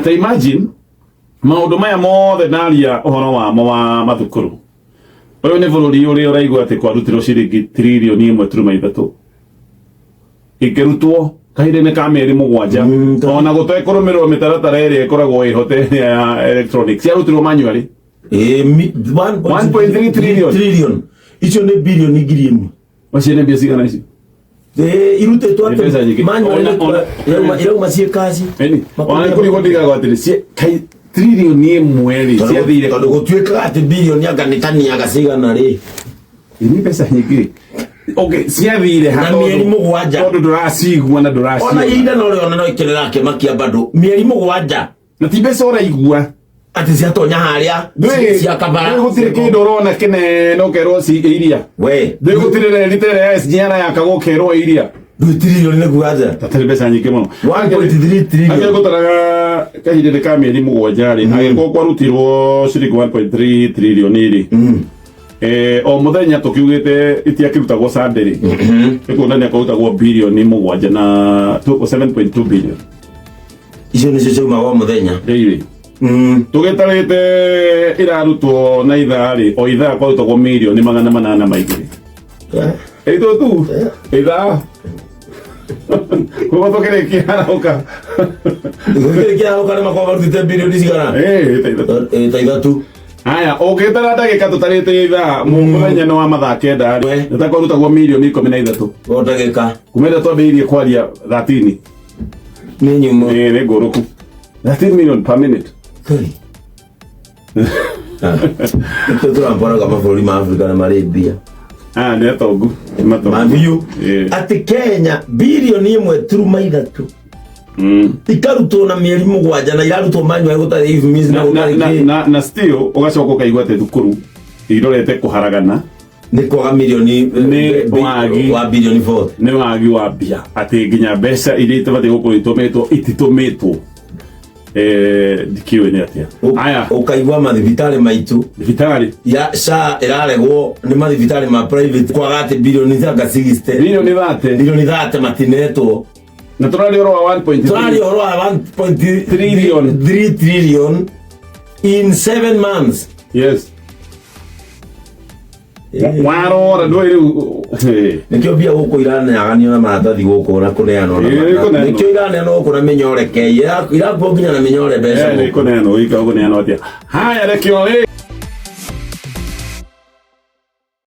Ta imagine maũndũ maya mothe ndaria ũhoro wamo wa mathukuru. Ũyũ nĩ bũrũri ũrĩa ũraigua atĩ kwarutirwo ciringi tririoni 1.3 ikĩrutwo kahinda-inĩ ka mĩeri 7, ona gũtekũrũmĩrĩrwo mĩtaratara ĩrĩa ĩkoragwo ĩhote ya electronic, ciarutirwo manually. 1.3 trillion. Trillion icio nĩ bilioni 1,000. Macio nĩ mbia cigana icio? Irutĩtwo Nĩ mbeca nyingĩ. atĩ manually. Irauma ciĩ kaci. Ĩni, ona kũrĩ gũthiaga atĩrĩ, kai tririoni 1 rĩ, ciathire Tondũ gũtuĩkaga atĩ bilioni anga nĩ taniaga cigana rĩ. Nĩ mbeca nyingĩ. Okay, ciathire ha? Na Tondũ- mĩeri 7. Tondũ ndũracigua na Ona ndũraciona. ihinda no rĩona no ikĩrĩra kĩmakia bado mĩeri 7. Na ti mbeca ũraigua. Atĩ ciatonya harĩa cia kabara. Ndũĩ gũtirĩ kĩndũ ũrona kĩnene ũkerwo ci iria. We. Ndũĩ gũtirĩ reri ta ĩrĩa ya SGR yakagwo ũkerwo iria. Ndũĩ trilioni nĩ kuga atĩa? Tatarĩ mbeca nyingĩ mũno. 1.3 trillion. Angĩkorwo gũtaraga kahinda-inĩ ka mĩeri 7 rĩ, angĩkorwo kwarutirwo ciringi 1.3 trillion rĩ, o mũthenya tũkiugĩte itiakĩrutagwo Sunday rĩ, nĩ kuonania kwarutagwo bilioni 7 na 7.2 billion. Icio nĩcio ciaumaga o mũthenya. Daily. Tũgĩtarĩte ĩrarutwo na ithaa rĩ, o ithaa kwarutagwo mirioni 802. Ĩtũ tu ithaa koguo tũkĩrĩkia harauka. Gũkĩrĩkia harauka nĩ makorwo marutĩte bilioni cigana? Ta 3. Ta 3. Haya, ũngĩtara ndagĩka tũtarĩte ithaa mũthenya nĩ wa mathaa 9 rĩ, nĩ ta kwarutagwo mirioni 13. O ndagĩka. Kuma ĩrĩa twambĩrĩirie kwaria 13. Nĩ nyumo. Nĩ ngũrũku. 13 million per minute. Kai. Nĩkĩo tũramboraga mabũrũri ma Afrika na marĩ mbia. Ah, nĩ atongu. Nĩ matongu. Mabiũ. Ĩĩ. Atĩ Kenya bilioni 1.3 ikarutwo na mĩeri 7 na irarutwo manual gũtarĩ IFMIS na gũtarĩ kĩ. Na still ũgacoka ũkaigua atĩ thukuru irorete kũharagana. Nĩ kwaga milioni Nĩ wagi. Wa bilioni 40. Nĩ wagi wa mbia, atĩ nginya mbeca iria itabatiĩ gũkorwo itũmĩtwo ititũmĩtwo. Ndikĩũĩ nĩ atĩa. Aya. Ũkaigua mathibitarĩ maitũ. Thibitarĩ. Ya SHA ĩraregwo nĩ mathibitarĩ ma private kwaga atĩ bilioni anga 60. Bilioni 30. Bilioni 30 matinetwo. Na tũraria ũhoro wa 1.3. Tũraria ũhoro wa 1.3 Trillion. 3 trillion in 7 months. Yes. Warora ndũĩ rĩu. Nĩkĩo mbia gũkũ iraneaganio na maratathi gũkũ na kũneanwo na Ĩĩ, kũneanwo. Nĩkĩo iraneanwo gũkũ na mĩnyoreke, irakuo nginya na mĩnyore mbeca Nĩ gũkũ. kũneanwo, ika kũneanwo atĩa? Haya, rekio rĩ.